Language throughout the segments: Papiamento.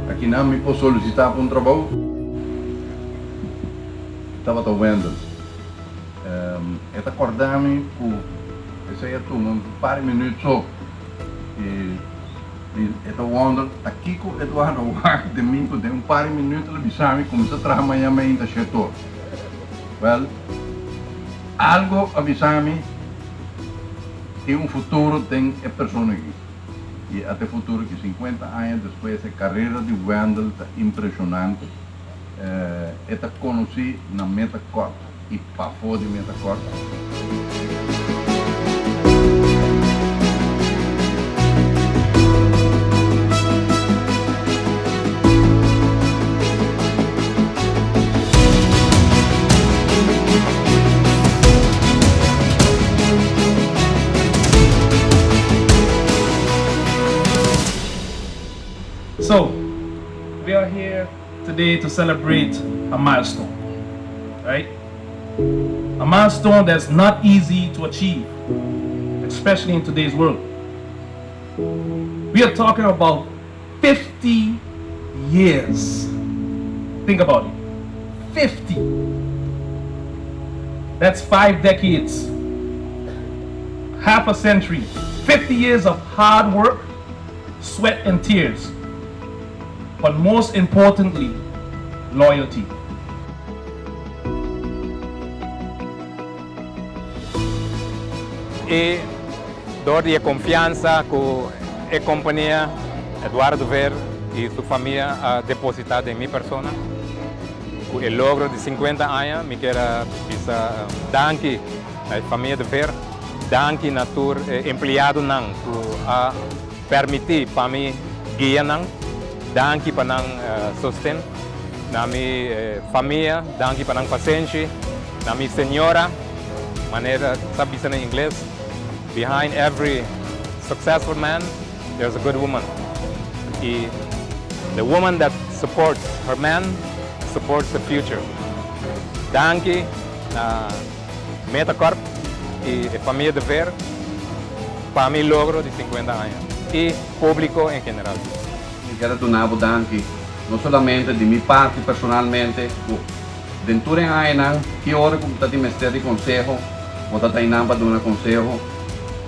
Akinan mi por solicita pa un trabou? Tabata Wendell. E ta corda mi cu esey a tuma un par di minuut so y e ta wonder ta kico Eduardo wak den mi cu den un par di minuut el a bisa mi cuminsa traha maña mainta shetor. Well, algo a bisa mi tin un futuro den e persona aki. Y ata e futuro aki cincuenta aña despues e carera di Wendell ta impresionante. E ta conoci na meta kort y pafo di meta kort. So, we are here today to celebrate a milestone, right? A milestone that's not easy to achieve, especially in today's world. We are talking about 50 years. Think about it. 50. That's 5 decades, half a century, 50 years of hard work, sweat and tears. But most importantly, loyalty. Y door di e confiansa cu e compania Eduardo Ver y su famia a deposita den mi persona, cu e logro di 50 aña, mi kier a bisa danki na e famia de Ver, danki na tur e empleadonan cu a permiti pa mi guia nan, danki pa nan sosten, na mi famia, danki pa nan pasenshi, na mi señora, manera sa bisa na ingles, behind every successful man there's a good woman, y the woman that supports her man supports the future. Danki na Metacorp y e famia De Veer pa mi logro di 50 aña y publico en general. Mi kier a duna bo danki, no solamente di mi parti personalmente, ku den tur e añanan, ki ora ku bo ta tin mester di konseho, bo ta ta einan pa duna konseho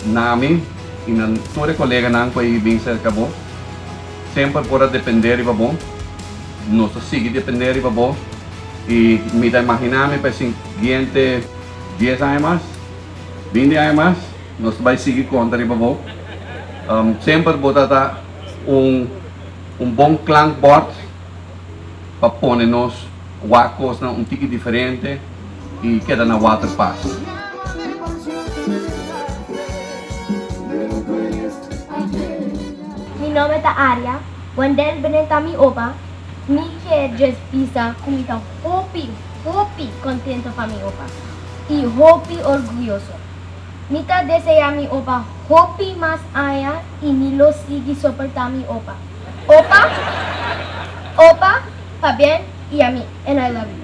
na mi i na tur e koleganan ku a bin serka bo. Semper por a dependé riba bo, nos ta sigui dependé riba bo i mi ta imaginá mi pa e siguiente dies aña mas, binti aña mas, nos ta bai sigui konta riba bo. Semper bo ta ta un un bon klankbord pa pone nos wak kosnan un tiki diferente i keda na waterpas. Mi nomber ta Aria, Wendell Benen ta mi opa, mi kier djes bisa ku mi ta hopi, hopi kontento pa mi opa i hopi orguyoso. Mi ta deseá mi opa hopi mas aña i mi lo sigui soportá mi opa. Opa, opa, pabien i ami and I love you.